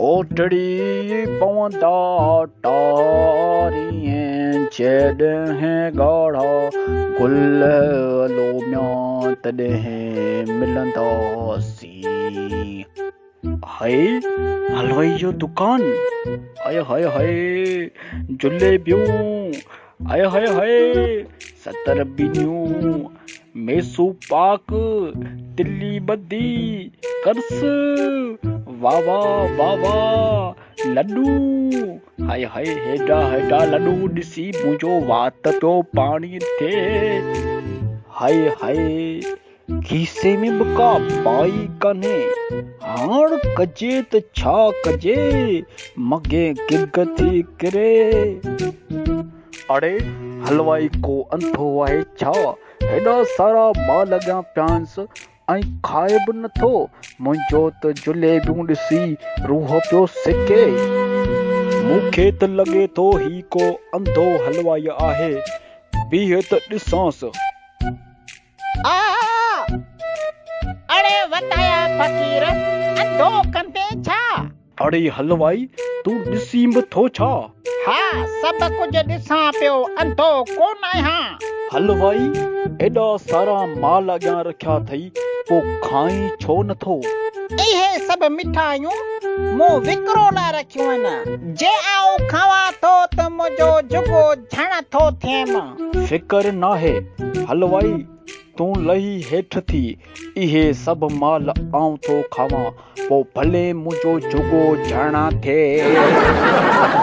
اوٽڙي پوندا ٽارين، جڏهن ڳاڙها گل لوميا تڏهن ملنداسين. هائي حلوائي جو دڪان، هائي هائي هائي جليبيون، هائي هائي هائي ستر بينيون، ميسو پاڪ، تلي ٻڌي، ڪرس، واوا واوا لڏون، هائي هائي هيڏا هيڏا لڏون ڏسي منهنجو وات پيو پاڻي ٿئي، هائي هائي کيسي ۾ به ڪا پائي ڪانهي، هاڻ ڪجي ته ڇا ڪجي، مڳي گگ ٿي ڪري. اڙي حلوائي ڪو انڌو آهي ڇا، هيڏا سارا مال اڳيان پيانس ۽ کائي به نٿو، منهنجو ته جليبيون ڏسي روح پيو سڪي. مون کي ته لڳي ٿو هي ڪو انڌو حلوائي آهي، بيهه ته ڏسانس. آء! اڙي وتايا فقير، انڌو ڪندين ڇا؟ اڙي حلوائي، تون ڏسين به ٿو ڇا؟ ها، سڀ ڪجهه ڏسان پيو، انڌو ڪونه آهيان. حلوائي، ايڏا سارا مال اڳيان رکيا اٿئي، پوء کائين ڇو نٿو؟ اهي سڀ مٺايون مون وڪرو لاء رکيون آهن. جي آئون کاوان ٿو ته منهنجو جهڳو جهڻ ٿو ٿئيم. فڪر ناهي، حلوائي، تون لهي هيٺ ٿي، اهي سڀ مال آئون ٿو کاوان، پوء ڀلي منهنجو جهڳو جهڻ ٿئي.